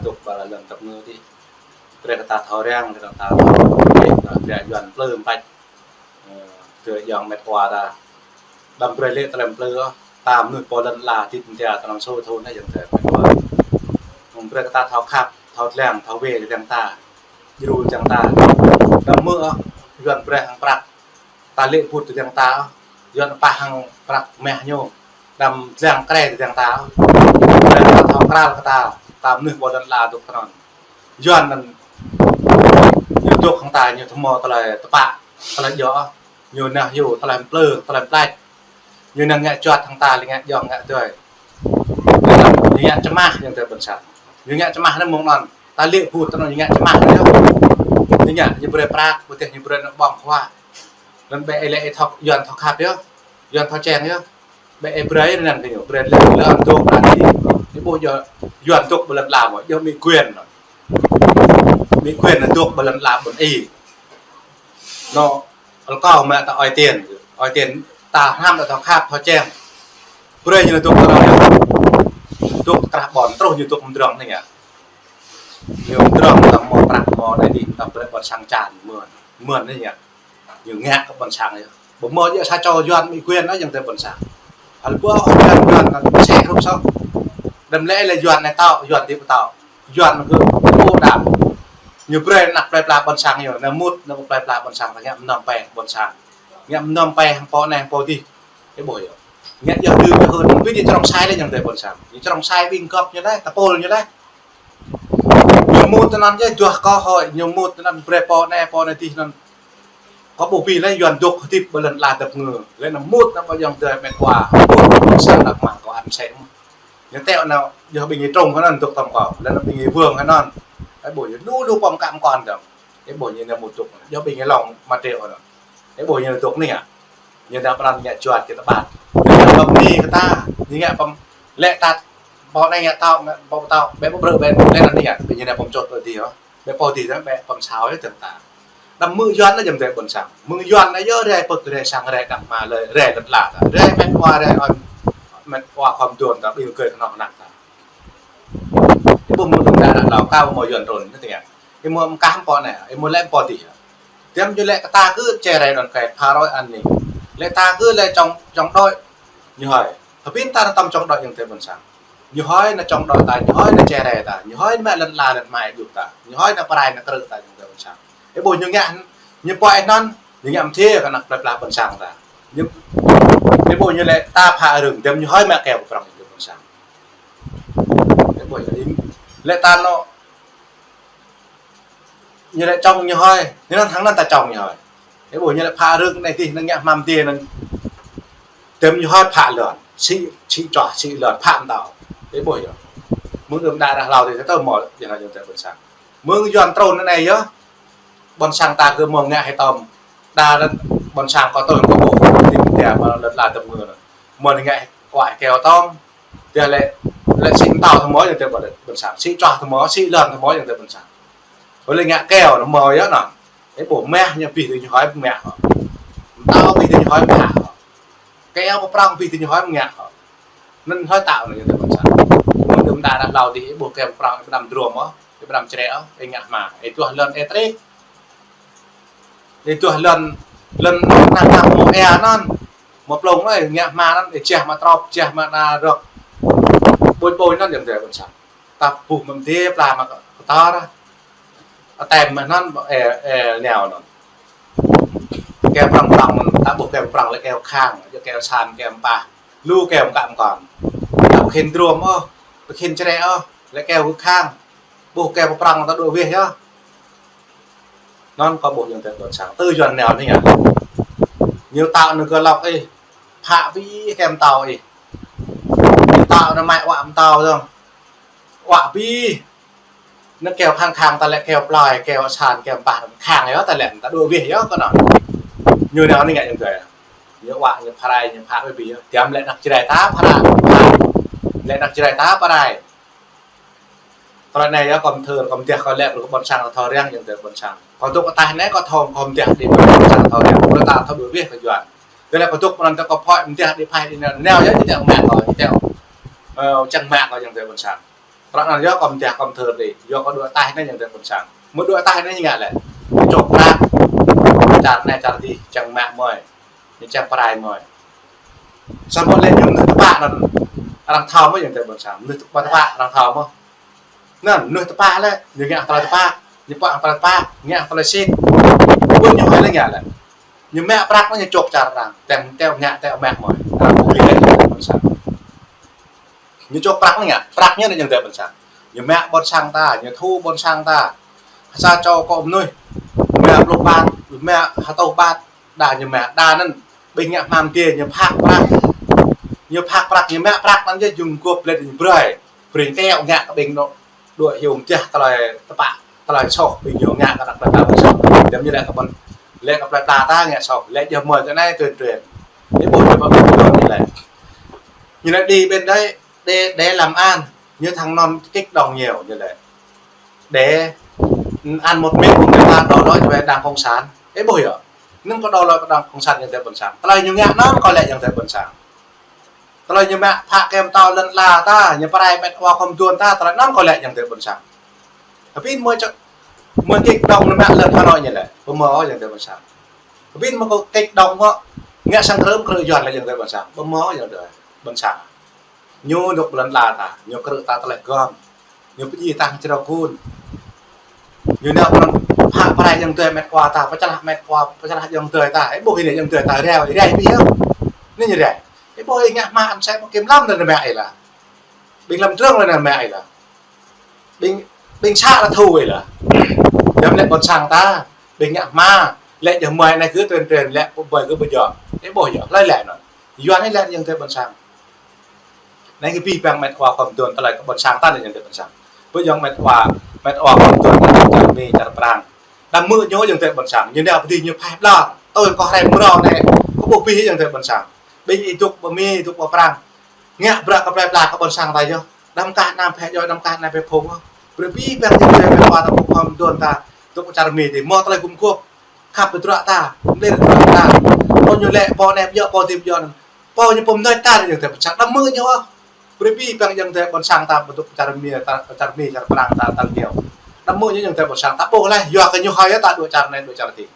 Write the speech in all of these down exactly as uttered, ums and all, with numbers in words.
Dŏ ƀơi lŏn tơpngơ tih. Brơi kơ ta thâo răng, brơi kơ ta thâo, brơi kơ ta yuan plư mpăt. Ơ, tơ yŏng met wa ta. Đăm brơi lĕ tơlơi plư, ta mơnuih pô lŏn ala tih mơ̆n ta tơnăm sô thun anai yŏng tơ met wa. Mơ̆ng brơi kơ ta thâo khăp, thâo lăng, thâo wai lăng ta. Djru lăng ta. Đăm mơ̆, yuan brơi hăng prăk. Ta lĕ put tơ dăng ta, yuan pah hăng prăk mah ñu, đăm dlăng krê tơ dăng ta, dlăng ta thâo kral kơ ta, ta mơnuih ƀơi lŏn ala dŏ tơnăn. Yuan anŭn, ñu dŏ hăng ta, ñu thâo mơ̆ tơlơi tơpă, tơlơi djơ̆, ñu nao hyu, tơlơi plư, tơlơi plăč, ñu nao ngă juăt hăng ta, lĕ ngă djơ̆, ngă dơi. Ñu ngă čơmah, yŏng tơ ƀôn sang. Ñu ngă čơmah anŭn mơ̆ng anŭn. Ta lĕ put tơ anŭn ñu ngă čơmah anŭn yơh. Ñu ngă, ñu brơi prăk, ƀôdah ñu brơi anŭn ƀơ̆ng huă. Anŭn ƀĕ ih lĕ ih thâo, yuan thâo khăp yơh. Yuan thâo čeng yơh. Ƀĕ ih brơi anŭn kơ ñu, brơi lĕ lŏn dŏ ƀơi anai. Ih ƀuh yơh, yuan dŏ ƀơi lŏn ala mơ̆, yơh Mỹ quyền anŭn. Mỹ quyền anŭn dŏ ƀơi lŏn ala ƀôn ih. Anŭn, ôl kâo mă ta ơi tiên, ơi tiên ta hnam ta thâo khăp, thâo čeng. Brơi ñu dŏ tơ anŭn yơh. Dŏ krah ƀôn, truh ñu dŏ mơdrŏng anai yơh. Ñu mơdrŏng ta mơ̆ prăk mơ̆ anai tih, ta brơi ƀôn sang čan mơ̆n. Mơ̆n anai yơh. Ñu ngă kơ ƀôn sang yơh. Ƀu mơ̆ djơ̆ sa čô yuan Mỹ quyền anŭn yŏng tơ ƀôn sang. Hal ƀuh yuan, yuan kơ sĕ hrup sŏ. Đăm lĕ lĕ yuan anai tŏ, yuan tih ƀu tŏ. Yuan kơ ƀu đam. Ñu brơi anăp plơi pla ƀôn sang yơh, anai mŭt, anai plơi pla ƀôn sang, ta ngă mơnơ̆ng pĕ ƀôn sang. Ngă mơnơ̆ng pĕ hăng pô anai hăng pô tih. Ih ƀuh yơh. Ngă yơh tơ yơh, ƀing ñu črông sai lĕ yŏng tơ ƀôn sang. Ñu črông sai ƀing gŏp ñu lĕ, tơpul ñu lĕ. Ñu mŭt tơ anŭn yơh, juăt kơ hơi, ñu mŭt tơ anŭn brơi pô anai, pô anai tih anŭn. Kâo ƀuh ƀing lĕ yuan dŏ hơdip ƀơi lŏn ala tơpngơ. Lĕ anŭn mŭt anŭn ƀơi yŏng tơ met wa, mŭt ƀơi sang đăp mă kâo ăn sĕ mơ̆n. Ñu teo anŭn, yơh ƀing ñu trông kơ anŭn dŏ tơm kâo. Lĕ anŭn ƀing ñu wơ̆ng kơ anŭn. Ih ƀuh ñu lu lu pơm kăm kon dơ̆ng. Ih ƀuh ñu anŭn mŭt dŏ. Yơh ƀing ñu lŏng material anŭn. Ih ƀuh ñu dŏ anai yơh. Ñu anŭn pran ngă juăt kơ ta ƀă. Ñu ngă pơmĭn kơ ta. Ñu ngă pơm-, lĕ ta pô anai ngă tŏ, ngă pô tŏ. Ƀĕ pô brơi ƀĕ lĕ anŭn anai yơh. Ƀing ñu anŭn pơm čot ƀơi tih yơh. Ƀĕ pô tih dơ̆ng, ƀĕ pơm sao yơh dơ̆ng ta. Đăm mơ̆ yuan anŭn yŏng tơ ƀôn sang. Mơ̆ng yuan anŭn yơh rai pơ̆k, rai sang, rai đăp mă, rai, rai lŏn ala ta. Rai met wa, rai ôn, met wa khŏm duôn ta, ƀing gơ̆ kơnơ̆ng kơnang ta. Ih ƀuh mơ̆ng dŏ đa đa lao kâo mơ̆ yuan trŭn anai tih yơh. Ih mơ̆ mơkah pô anai, ih mơ̆ lĕ pô tih yơh. Tiăm ñu lĕ kơ ta kơ čơrai đon kĕ, pha roi an ninh. Lĕ ta kơ lĕ čong, čong đôč. Ñu hơi. Hơbĭn ta anŭn tơm čong đôč yŏng tơ ƀôn sang. Ñu hơi anŭn čong đôč ta, ñu hơi anŭn čơrai ta, ñu hơi anŭn mă lŏn ala lŏn mai djŭp ta, ñu hơi anŭn pơrai anŭn krư̆ ta yŏng tơ ƀôn sang. Ih ƀuh ñu ngă, ñu pơai anŭn, ñu ngă mơ̆ tih kơ anăp plơi pla ƀôn sang ta. Ñu, ih ƀuh ñu lĕ ta pha rơ̆ng, tiăm ñu hơi mă keo pơprŏng yŏng tơ ƀôn sang. Ih ƀuh ñu lĕ ta anŭn ñu lĕ čong ñu hơi, ñu anŭn hăng anŭn ta čong ñu hơi. Ih ƀuh ñu lĕ pha rơ̆ng anai tih anŭn ngă hmam tih anŭn. Tiăm ñu hơi pha lŏn, sĭ, sĭ čuah, sĭ lŏn, pha mơtâo. Ih ƀuh yơh. Mơ̆ng đưm đă đa lao tih ta tơ mơ̆, yơh anŭn yŏng tơ ƀôn sang. Mơ̆ng yuan trŭn anai yơh. Ƀôn sang ta kơ mơ̆ ngă hĭ tơm. Đa lĕ ƀôn sang kơ tơl kơ ƀuh, tih mơ̆n ta mơ̆ lŏn ala tơpngơ anŭn. Mơ̆ ngă hĭ wa keo tơm. Tơl lĕ, lĕ sĭ mơtâo tơmơ̆ yơh tơ ƀôn, ƀôn sang. Sĭ čuah tơmơ̆, sĭ lŏn tơmơ̆ yơh tơ ƀôn sang. Ƀu lĕ ngă keo tơmơ̆ yơh anŭn. Ih ƀuh mah ñu ƀing tơ ñu hơi mă. Mơtâo ƀing tơ ñu hơi mă. Keo pơprŏng ƀing tơ ñu hơi ngă. Anŭn hơi tao anŭn yơh tơ ƀôn sang. Mơ̆ng đưm đă đa lao tih ih ƀuh keo pơprŏng ih ƀu đăm drôm ôh, ih ƀu đăm čơrai ôh, ih ngă hmam. Ih duah lŏn ih trĕk. Ih duah lŏn, lŏn anŭn hmâo ea anŭn. Hmâo plông ơi, ngă hmam anŭn, ih čeh mă trŏp, čeh mă ană rơ̆k. Ƀuñ ƀuñ anŭn yŏng tơ ƀôn sang. Ta ƀuh mơ̆ng tih pla mă kơtor. Atĕm mă anŭn, ê, ê, neo anŭn. Keo pơprŏng pơprŏng anŭn, ta ƀuh keo pơprŏng lĕ keo khang, yua keo san, keo pah. Lu keo mơkă mơkŏn. Ta ƀu khĭn drôm ôh, ƀu khĭn čơrai ôh, lĕ keo khang. Ƀuh keo pơprŏng ta dŏ wih yơh. Anŭn kâo ƀuh yŏng tơ ƀôn sang. Tơ yuan neo anai yơh. Ñu tao anŭn kơ lŏk ih. Pha ƀing keo mơtâo ih. Ñu tao anŭn mă wa mơtâo dơ̆ng. Wa ƀing. Anŭn keo khang khang ta lĕ keo plơi, keo san, keo pah khang yơh ta lĕ ta dŏ wih yơh kơ anŭn. Ñu neo anai ngă yŏng tơ. Ñu wa, ñu pha rai, ñu pha ƀing yơh. Tiăm lĕ anăp čơrai ta pha rai. Lĕ anăp čơrai ta pha rai. Tơlơi anai yơh kâo mơthưr, kâo mơdeh kâo lĕ brơi kơ ƀôn sang ta thâo răng yŏng tơ ƀôn sang. Kâo dŏ kơ ataih anai kâo thâo, kâo mơdeh đĭ ƀôn sang ta thâo răng. Brơi ta thâo dŏ wih kơ yuan. Tơlơi kâo dŏ pơ anŭn tơ kâo pơhiăp mơdeh đĭ phai đĭ neo, neo yơh ñu teo mă kâo, ñu teo, ơ, čang mă kâo yŏng tơ ƀôn sang. Prăk anŭn yơh kâo mơ̆n tah kâo mơ̆n thâo dih, yua kâo đuaĭ ataih anai ayŏng adơi ƀôn sang. Mơ̆ đuaĭ ataih anai ñu ngă lĕ. Čŏk prăk, čar anai čar adih, čang mă mơi, ñu čang prai mơi. Samơ̆ lĕ ñu mơnuih tơpă anŭn, arăng thâo mơ̆ ayŏng adơi ƀôn sang, mơnuih tơpă, tơpă arăng thâo mơ̆. Anŭn mơnuih tơpă lĕ, ñu ngă tơlơi tơpă, ñu pă tơlơi tơpă, ngă tơlơi sĭt. Ƀuh ñu hơget lĕ ngă lĕ. Ñu mă prăk ñu čŏk čar arăng, tĕm teo ngă teo mă mơi. Arăng ƀu kơ lĕ ayŏng adơi ƀôn sang. Ñu čŏk prăk ñu ngă, prăk ñu anai ayŏng adơi ƀôn sang. Ñu mă ƀôn sang ta, ñu thu ƀôn sang ta. Sa čô akŏ mơnuih, mă pluh ƀat, mă hơtuh ƀat, đa ñu mă, đa anŭn, ƀing ngă hmam dê, ñu phak prăk. Ñu phak prăk, ñu mă prăk anŭn yơh, jum gŏp lĕ ñu brơi. Brơi teo ngă kơ ƀing anŏ, đuaĭ hyu mơ̆n tah tơlơi tơpă, tơlơi soh, ƀing ñu ngă kơ anăp tơlơi soh. Đăm ñu lĕ kơ ƀôn, lĕ kơ plơi pla ta ngă soh, lĕ yơh mơi tơ anai tuyên truyền. Ih ƀuh ñu pơƀuh ñu lĕ. Ñu lĕ đĭ ƀing đơi, đe, đe làm ăn, ñu thăng non kích động nhiều ñu lĕ. Để ăn một miếng của người ta đổ lỗi cho Đảng Cộng sản. Ih ƀuh yơh. Anŭn kâo đổ lỗi kơ Đảng Cộng sản ayŏng adơi ƀôn sang. Tơlơi ñu ngă anŭn kâo lĕ ayŏng adơi ƀôn sang. Tơlơi ñu mă phă kem tao lŏn ala ta, ñu prai met wa khŏm duôn ta, tơlơi anŭn kâo lĕ ayŏng adơi ƀôn sang. Hơbĭn mơi čŏk, mơi kích động ñu mă lŏn Hà Nội ñu lĕ. Ƀu mơ̆ ayŏng adơi ƀôn sang. Hơbĭn mơi kơ kích động mơ̆, ngă sang krư̆ krư̆ Yuan lĕ ayŏng adơi ƀôn sang. Ƀu mơ̆ ayŏng adơi ƀôn sang. Ñu dŏ lŏn ala ta, ñu krư̆ ta tơlơi gơ̆m. Ñu pơdjai ta črâo kun. Ñu nao pơnăn phă prai ayŏng adơi met wa ta, pơčlah met wa, pơčlah ayŏng adơi ta. Ih ƀuh anai ayŏng adơi ta rai, rai ƀiă. Anai ñu rai. Ih ƀuh ih ngă hmua ăn sai ƀu kơ̆m lăm lĕ anai mă ih lah. Ƀing lăm drŏng lĕ anai mă ih lah. Ƀing, ƀing să lĕ thu ih lah. Đăm lĕ ƀôn sang ta, ƀing ngă hmua, lĕ yơh mơi anai kơ tuyên truyền lĕ ƀơi kơ ƀơi yơh. Ih ƀuh yơh, hlơi lĕ anŭn. Yuan anai lĕ ayŏng adơi ƀôn sang. Anai kơ abih bang met wa khŏm duôn tơlơi kơ ƀôn sang ta anai ayŏng adơi ƀôn sang. Ƀơi yơh met wa, met wa khŏm duôn tơlơi čar Mi, čar Prang. Đăm mơ̆ ñu ayŏng adơi ƀôn sang. Ñu nao pơdih ñu phaih ƀlŏr. Tui kơ hrĕ mrâo anai. Kơ ƀuh abih ayŏng adơi ƀôn sang. Ƀing ih dŏ ƀơi Mi, dŏ ƀơi Prang. Ngă bruă kơ plơi pla kơ ƀôn sang ta yơh. Đăm kah anăm phe djoi, đăm kah anăm phe phung. Brơi abih bang ayŏng adơi met wa ta ƀu khŏm duôn ta. Dŏ čar Mi dih. Mơ̆ tơlơi gum gŏp. Khăp tơdruă ta, mơlĕ tơdruă ta. Pô ñu lĕ, pô anai ƀiă, pô dih ƀiă. Pô ñu pơm nai ta ayŏng adơi ƀôn sang, đăm mơ̆ ñu ôh. Brơi abih bang ayŏng adơi ƀôn sang ta ƀu dŏ čar Mi, ta, čar Mi, čar Prang ta, ta ñu. Đăm mơ̆ ñu ayŏng adơi ƀôn sang, ta ƀuh lĕ, yua kơ ñu hơi ta dŏ čar anai, dŏ čar dih.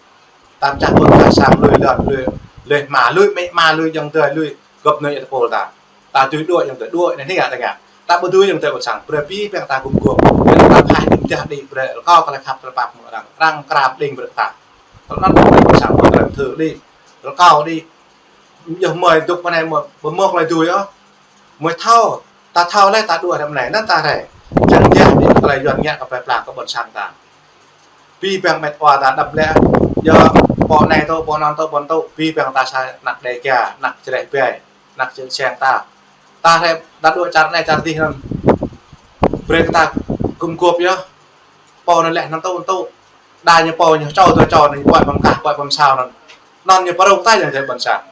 Ta mơčah ƀôn čar sang lui lŏn, lui, lui hmua, lui amĭ ama, lui ayŏng adơi, lui gŏp anai tơpul ta. Ta dưi dŏ ayŏng adơi, dŏ anai hơget ta ngă. Ta ƀu dưi ayŏng adơi ƀôn sang, brơi abih bang ta gum gŏp. Brơi ta phaih đĭ mơčah đĭ brơi, rơkâo tơlơi khăp tơlơi pap mơ̆ng arăng, arăng krap đing brơi ta. Tơl anŭn ayŏng adơi ƀôn sang, ƀu tơlơi thâo đĭ, rơkâo đĭ. Yơh mơi dŏ pơ anai mơi, ƀu mơ̆ tơlơi dưi ôh. Mơi thâo, ta thâo lĕ ta dŏ hrĕ anai, anŭn ta hrĕ. Čang yơh đĭ tơlơi Yuan ngă kơ plơi pla kơ ƀôn sang ta. Abih bang met wa ta đăm lĕ, yơh pô anai tŭ, pô anŭn tŭ, pô anŭn tŭ, abih bang ta sa anăp Dêga, anăp Jrai ƀai. Anăp čư̆ čeng ta. Ta hrĕ, ta dŏ čar anai čar dih anŭn. Brơi kơ ta gum gŏp yơh. Pô anŭn lĕ anŭn tŭ, anŭn tŭ. Đa ñu pô ñu čô tui čô anŭn, ñu ƀuăi pơm kah, ƀuăi pơm sao anŭn. Anŭn ñu pơrŭng ta ayŏng adơi ƀôn sang.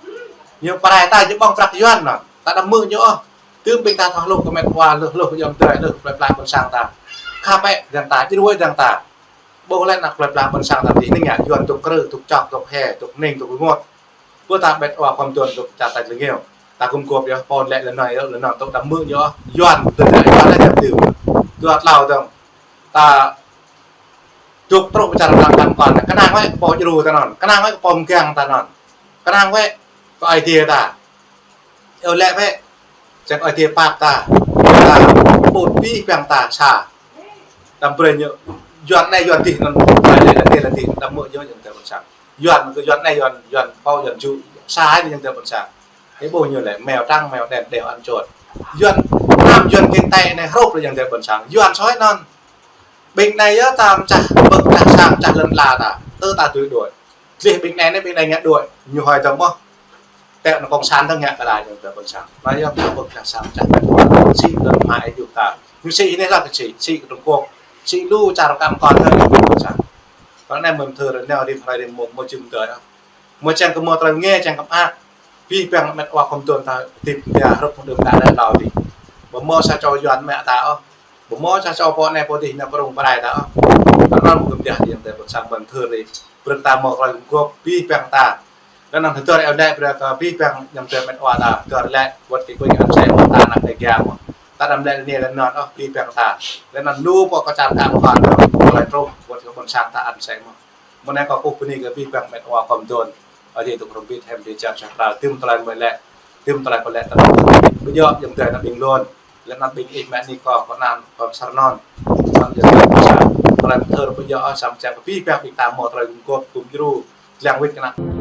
Ñu prai ta ñu ƀơ̆ng prăk Yuan anŭn. Ta đăm mơ̆ ñu ôh. Tơm ƀing ta thâo hluh kơ met wa, hluh, hluh ayŏng adơi, hluh plơi pla ƀôn sang ta. Khăp ĕ dơ̆ng ta, djru ĕ dơ̆ng ta. Ƀuh lĕ anăp plơi pla ƀôn sang ta dih anai ngă Yuan dŏ krư̆, dŏ čŏk, dŏ hê, dŏ ning, dŏ rơngot. Ƀu ta met wa khŏm duôn dŏ čar tač lơngeo. Ta gum gŏp yơh, pô lĕ lĕ anai yơh, lĕ anŭn tŭ đăm mơ̆ ñu ôh. Yuan, tơdah Yuan lĕ čăm tơm. Dua tlâo dơ̆ng. Ta dŏ truh pơ čar arăng đăm kon. Kơnang wơ̆t pô djru ta anŭn. Kơnang wơ̆t pô mơgang ta anŭn. Kơnang wơ̆t pô Ơi Adai ta. Yơh lĕ wơ̆t. Čang Ơi Adai pap ta. Ta ƀuh abih bang ta sa. Đăm brơi ñu. Yuan anai Yuan dih anŭn. Lĕ lĕ dih lĕ dih. Đăm mơ̆ ñu ayŏng adơi ƀôn sang. Yuan kơ Yuan anai Yuan, Yuan pô Yuan djru. Sa anai ayŏng adơi ƀôn sang. Ih ƀuh ñu lĕ mèo trắng, mèo đen đều ăn chuột. Yuan, năm Yuan kinh tế anai hrup lĕ ayŏng adơi ƀôn sang. Yuan soi anŭn. Ƀing anai yơh ta mơčah ƀơ̆ng čah sang čah lŏn ala ta. Tơ ta dưi đuaĭ. Dleh ƀing anai anai ƀing anai ngă đuaĭ. Ñu hơi tơm ƀơ̆. Tĕ anŭn cộng sản tơm ngă kơ đa ayŏng adơi ƀôn sang. Anai yơh ta ƀơ̆ng čah sang čah lŏn ala. Sĭ lŏn hmua ih djru ta. Ñu sĭ anai lah kơ sĭ, sĭ kơ Trung Quốc. Sĭ lu čar kăm kon tơm ayŏng adơi ƀôn sang. Kơ anai mơ̆n thơ rơneo rĭm hrơi rĭm mông mơ̆ jum tơi. Mơ̆ čang kơ mơ̆ tơlơi ngă čang kơ mơak. Abih bang met wa khŏm duôn ta tip dia hrup mơ̆ng đưm đă đă đao dih. Ƀu mơ̆ sa čô Yuan mă ta ôh. Ƀu mơ̆ sa čô pô anai pô dih nao pơrŭng pơrai ta ôh. Kơ anŭn mơ̆ kơm dia ayŏng adơi ƀôn sang ƀơ̆n thơ dih. Brơi ta mơ̆ tơlơi gum gŏp abih bang ta. Kơ anŭn hơdơr eo lĕ brơi kơ abih bang ayŏng adơi met wa ta. Hơdơr lĕ wơ̆t kơ kơ ñu ăn sai mơ̆ ta anăp Dêga mơ̆. ta đăm lĕ anai lĕ anŭn ôh, abih bang ta. Lĕ anŭn lu pô kơ čar ta mơ̆n, tơlơi truh, wơ̆t kơ ƀôn sang ta ăn sĕ mơ̆n. Mơ̆ng anai kâo kơkuh bơni kơ abih bang met wa kơ mơ̆ng anŭn. Ơi Adai dŏ hrŏm bĭt hiam, dêh čar sah prăl, tŭm tơlơi mơi lĕ, tŭm tơlơi kơ lĕ tơlơi. Pơjŏ ayŏng adơi ană ƀing lŏn, lĕ anŭn ƀing ih mă ni kâo, kơ anăn kâo sar anŭn. Anŭn yơh tơlơi pơjŏ, tơlơi pơthâo pơjŏ, samơ̆ čang kơ abih bang ƀing ta hmâo tơlơi gum gôp, gum djru, lăng wĭt kơ anăn.